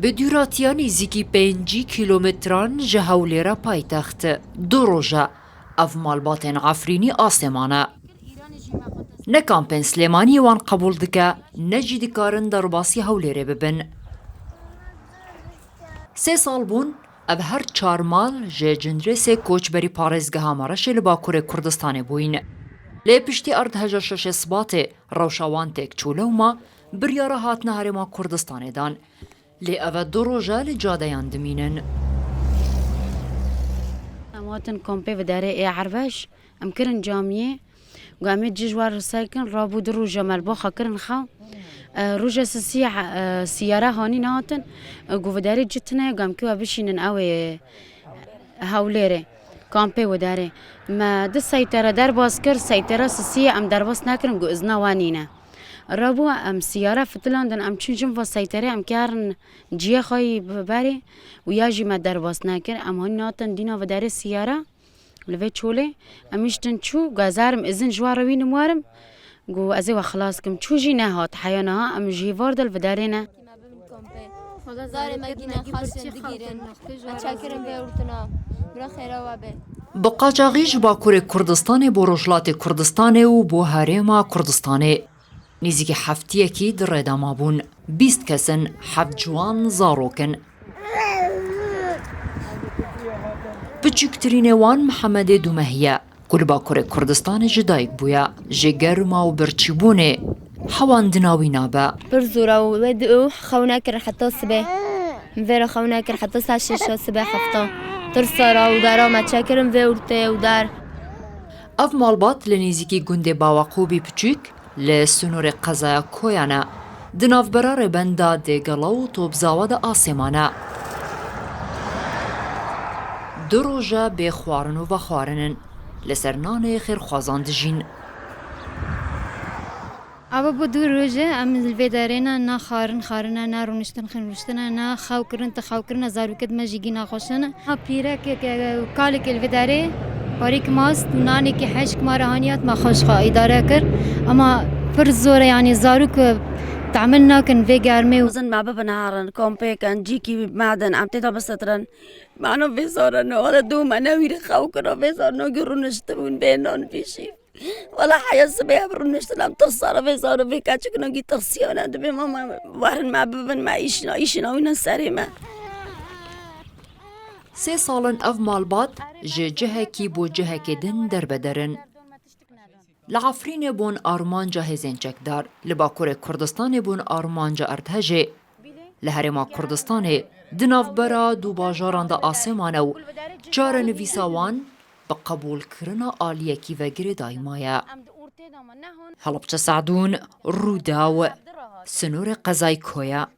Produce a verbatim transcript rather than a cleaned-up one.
Bi dûratiya nêzîkî pêncî kîlometran ji Hewlêra paytext, du roj e ev malbatên Efrînî asê mane. Ne kampên Silêmaniyê wan qebûl dike, ne jî dikarin derbasî Hewlêrê bibin. Sê sal bûn, ev her çar mal ji Cindirêsê koçberî parêzgeha Mereşê li Bakurê Kurdistanê bûyîn. Lê piştî erdheja şeşê Sibatê rewşa wan têk çû, lewma biryara hatina Herêma Kurdistanê dan. Lê ev e du roj e li cadeyan dimînin. Em hatin kampê Vidarê ê Erbeş, em kirin camiyê. Got, em ê cih ji wan re ser kin, rabû du roja me li baxa kirin xew. E, roja sisiyê, e, siyara hanî nehatin. E, got, Vidarê cih tune ye, got, em kê we bişînin, ew ê Hewlêrê, kampê Vidarê. Me di seytera derbas kir, seytera sisiyê em derbas nekirin, got, izna we nîne. Rabû em siyara fitilandin, em çûn jin va seyterê, em kerin ciyê xwe yî bi berê û ya jî me derbas nekir. Em hanî nehatin dîna Vidarê siyara. Li vê çolê em hiştin çû, got, ez herim izin ji wan re wînim werim. Got, ez ê we xilas kim. Çû jî nehat. Heya niha em ji hêvar de li Vidarê ne. Zarê me gîne xaşin digîrin. Em çakirin vê ûrtina. Bira xêra we be. Bi qaçaxî ji Bakurê Kurdistanê bo Rojhilatê Kurdistanê û bo Herêma Kurdistanê. Nêzîkî heftiyekî di rê de mabûn. Bîst kes in, heft ciwan zarok in. Piçûktirînê wan Mihemedê dûmehî ye, ku li Bakurê Kurdistanê ji dayik bûye. Ji germa û birçîbûnê hewandina wî nabe. Pir zor e û wê di û xew nekir heta sibê. Vê re xew nekir heta saet şeş sibê hefta. Tirsa ra û dara me çekirin vê ûrtê û dar. Ev malbat li nêzîkî gundê Bawaqûbî Piçûk, li sînorê qezaya Koyan e, di navbera rêbenda Dêgela û Topzawa de asê mane. Du roj e bê xwarin û vexwarin in. Li ser nanê xêrxwazan dijîn. Ava bû du roj e, em li vê derê ne, na xwarin xwarin e, na rûniştin xin rûniştin e, na xew kirin ti xew kirin e, zarokê di me jî gîna xweşin e. Ha pîrekek, e, kalekê li vê derê parêk mast û nanekî heşk ma re hanî hat, ma xweş xwe îdare kir. Ema pir zor e, yanî zarok, e, tehmil nakin vê germê û Dixwazin me bibin herin, kampêk in, cîkî me din, em tê de bisetirin. Mano vê zor e, no, wele dû me newîrî xew kiro, vê zor no, gir rûniştibûn, bê non, bê şîv. Wela heya sibê em rûniştin, em tirsa re vê zaro vê keçik nogî tirsiya ne dibê mama werin me bibin me îşina, îşina wî ne serê me. Sê sal in ev malbat ji cihekî bo cihekê din derbeder in. Li Efrînê bûn armanca hêzên çekdar, li Bakurê Kurdistanê bûn armanca erdhejê. Li Herêma Kurdistanê di navbera du bajaran de asê mane û çarenivîsa wan bi qebûlkirina aliyekî ve girêdayî maye. Helebçe Sadûn, Rûdaw, sînorê qezayê Koya.